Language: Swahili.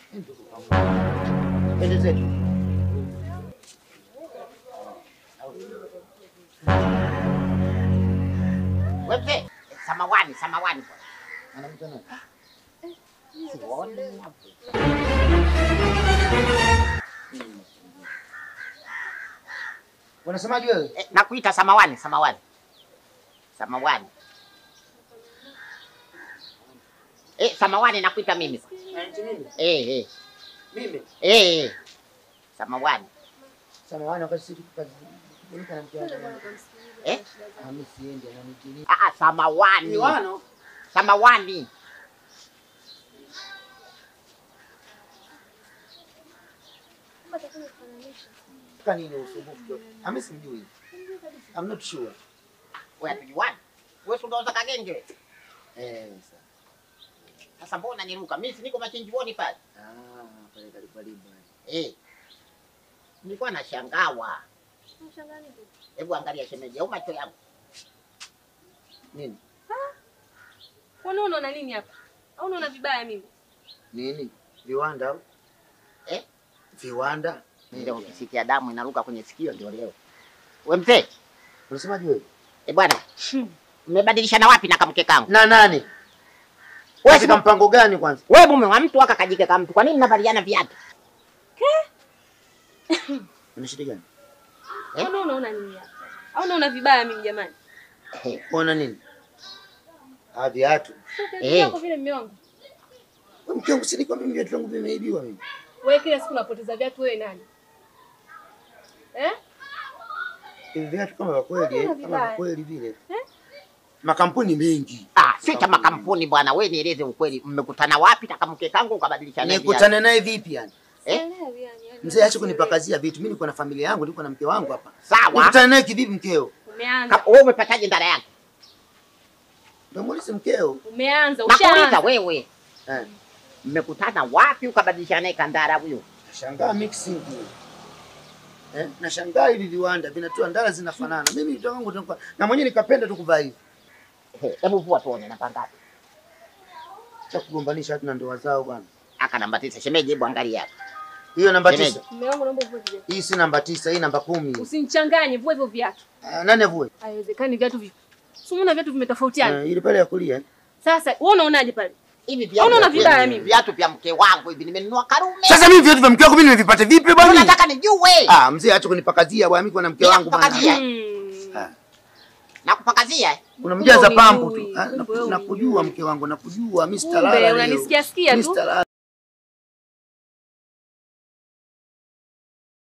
Twende zetu. Wewe mzee, samawani, samawani bwana. Anamwita nani? Sioni hapo. Unasemaje wewe? Nakuita samawani, samawani. Samawani. Samawani nakuita mimi. Mimi? Mimi? Samawani. Samawani wakati sisi kazi na mke wangu. Mimi siendi ananitilia. Samawani. Miwano. Samawani. Kanini usumbufu? Mimi simjui. I'm not sure. Wewe hatujuani. Wewe unauza kagenge. Sasa. Sasa mbona niruka? Mimi si niko machinjioni pale. Pale karibu. Nilikuwa nashangawa. Unashangaa nini? Hebu angalia shemeji, au macho yangu. Nini? Kwani unaona nini hapa? Au unaona vibaya mimi? Nini? Viwanda au? Viwanda? Ndio ukisikia damu inaruka kwenye sikio ndio leo. Wewe mzee, unasemaje wewe? Bwana. Mmebadilishana wapi na kamke kangu? Na nani? Wewe si mpango gani kwanza? Wewe mume wa mtu aka kajike kama mtu. Kwa nini mnavaliana viatu? Una shida gani? Mbona unaona nini hapa? Au unaona vibaya mimi jamani? Unaona nini? Viatu. Sio vile mume wangu. Wewe mke wangu si kwa mimi viatu vangu vimeibiwa mimi. Wewe kila siku unapoteza viatu wewe nani? Hivi viatu kama vya kweli, kama vya kweli vile. Makampuni mengi. Sio cha makampuni bwana, wewe nieleze ukweli. Mmekutana wapi na kamke kangu ukabadilishana viatu? Nikutane naye vipi yani? Mzee acha kunipakazia vitu. Mimi niko na familia yangu, niko na mke wangu hapa. Sawa. Nikutane naye kivipi mkeo? Umeanza. Wewe umepataje ndara yake? Ndio muulize mkeo. Umeanza, ushaanza. Nakuuliza wewe. Mmekutana wapi ukabadilishana naye kandara huyo? Nashangaa mixing. Nashangaa hivi viwanda vinatoa ndara zinafanana. Mimi vitu wangu na mwenyewe nikapenda tu kuvaa hivi. Hebu vua tuone namba ngapi. Cha kugombanisha watu na ndoa zao bwana. Aka namba 9 shemeji, hebu angalia hapa. Hiyo namba 9. Mume wangu naomba uvue viatu. Hii si namba 9, hii namba 10. Usinichanganye, vua hivyo viatu. Nani avue? Haiwezekani viatu vipi? Si unaona viatu vimetofautiana? Ile pale ya kulia. Sasa wewe unaonaje pale? Hivi viatu. Unaona vibaya mimi? Viatu vya mke wangu hivi nimenunua Karume. Sasa mimi viatu vya mke wangu mimi nimevipata vipi bwana? Nataka nijue. Mzee acha kunipakazia bwana, mimi kwa na mke wangu bwana. Nakupakazia? Unamjaza pampu tu. Nakujua mke wangu, nakujua Mr. Lala. Unanisikia sikia tu.